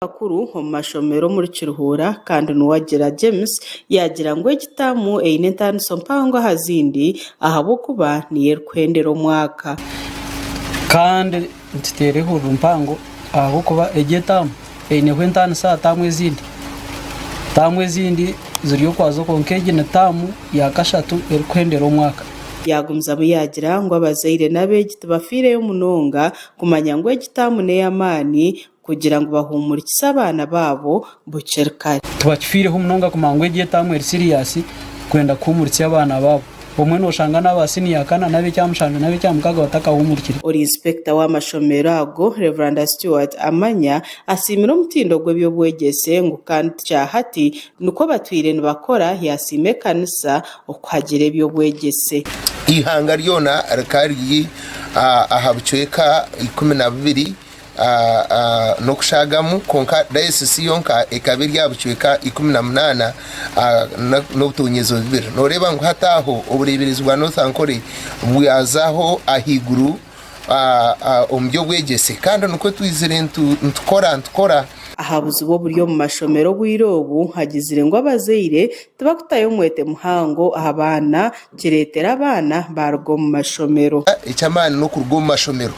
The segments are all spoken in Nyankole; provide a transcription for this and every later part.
Bakuru omu mashomero omuri Kiruhura kandi Nuwagira James yaagira ngu egi taamu eine entaaniso mpango aha zindi ahabw'okuba niyo erikuhendera omwaka. Kandi nituteera ehururu mpango ahabw'okuba egi etaamu eineho entaaniso aha taamu ezindi. Taamu ezindi ziri okwazo kwonka egi ni taamu ya kashatu erikuhendera omwaka. Yaagumizamu yaagira ngu abazaire n'abeegi tibafiireyo munonga kumanya ngu egi taamu n'ey'amaani kugira ngu bahuumurikise abaana baabo bukiri kare. Tibakifiireho munonga kumanya ngu egi etaamu eri siriyasi kwenda kuhuumuritsya abaana baabo. Obumwe nooshanga n'aba siniya kana n'ab'ekyamushanju n'ab'ekyamukaaga batakahuumurikire. Ori inspector w'amashomero ago, Rev. Stuart Amanya asiimire omutindo gw'eby'obwegyese ngu kandi kyahati nikwo batwire nibakora yasiima ekanisa okuhagira eby'obwegyese. Eihanga ryona rikaba riri aha bucweka 12 n'okushaagamu, kwonka dayosisi yonka ekaba eri aha bucweka 18 n'obutoonyezo bubiri. Nooreeba ngu hati aho obureeberezi bwa North Ankole bwazaho ahaiguru omu by'obwegyese kandi nikwo twizire nitukora nitukora. Aha buzibu oburi omu mashomero obwire obu, agizire ngu abazaire tibakutayo omwete muhango aha baana kireetera abaana baaruga omu mashomero. Eky'amaani n'okuruga omu mashomero.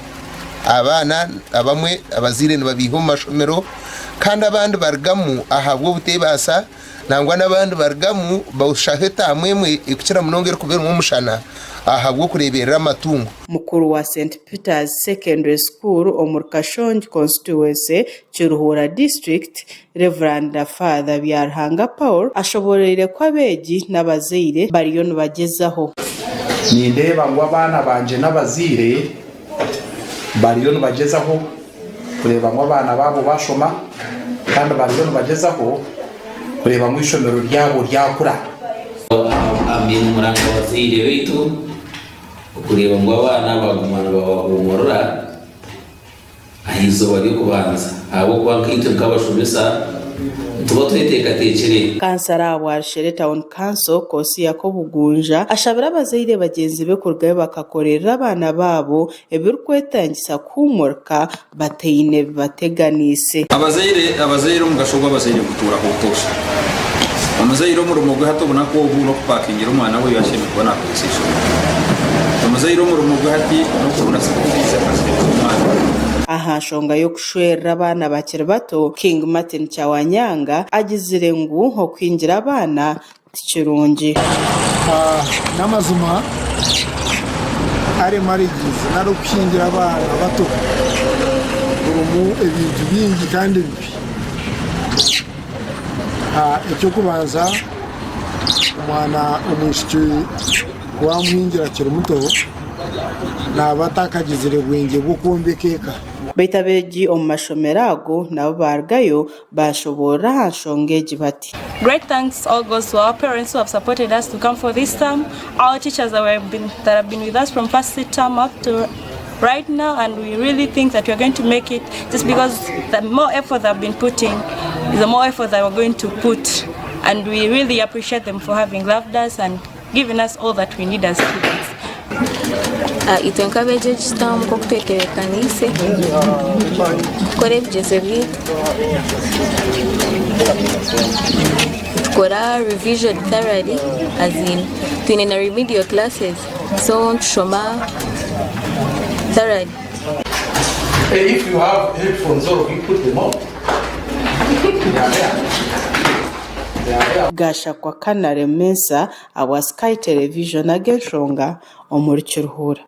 Abaana abamwe abazaire nibabaiha omu mashomero kandi abandi barugamu ahabw'obuteebaasa nangwa n'abandi barugamu bashaho etaamu emwe ekukira munonga erikuba erimu omushana ahabw'okureeberera amatungo. Mukuru wa St Peters Secondary School omuri Kashongi Constituency, Kiruhura District, Rev. Father Byaruhanga Paul ashobooroire ku abeegi n'abazaire bariyo nibagyezaho. Nindeeba ngu abaana bangye n'abazaire bariyo nibagyezaho kureeba ngu abaana baabo baashoma kandi bariyo nibagyezaho kureeba ngu eishomero ryabo ryakura. Nimuranga abazaire baitu okureeba ngu abaana baguma nibabahuumurira aha izooba ry'okubanza ahabw'okuba nkaitwe nk'abashomesa nituba tweteekateekire. Kansara ahabwa Rushere Town Council, Kosia Kobugunja ashabire abazaire bagyenzi be kurugayo bakakorerera abaana baabo ebirikwetangisa kuhuumurika bataine bibateganiise. Abazaire Abazaire Omugasho gw'abazaire gutuuraho obutoosha. Omuzaire omurimo gwe hati obunaku obu n'okupakingira omwana we yashemereire kuba nakozesa eishomero. Omuzaire omurimo gwe hati n'okurunda school fees akaziheereza omwana. Aha nshonga y'okushwerera abaana bakiri bato, King Martin Kyawanyanga agizire ngu okuhingira abaana tikirungi. N'amazima early marriages nari okuhingira abaana bato burimu ebintu bingi kandi bibi. Eky'okubanza omwana omwishiki wamuhingira akiri muto naaba atakagizire bwengye bw'okwombeka eka. Beitu abeegi omu mashomero ago nabo baarugayo baashoboorora aha nshonga egi bati. Great thanks all goes to our parents who have supported us to come for this term, our teachers that have been, that have been with us from first term up to right now and we really think that we are going to make it just because the more effort they've been putting, the more effort that we're going to put and we really appreciate them for having loved us and given us all that we need as students. Itwe nk'abeegi egi taamu nk'oku twetebeekaniise kukora ebigyezo byaitu, nitukora revision thoroughly as in twine na remedial classes so nitushoma thoroughly. If you have headphones all of you put them on. They are there. They are there. Gashakwa Canary Mensah ahabwa Sky Television ag'enshonga omuri Kiruhura.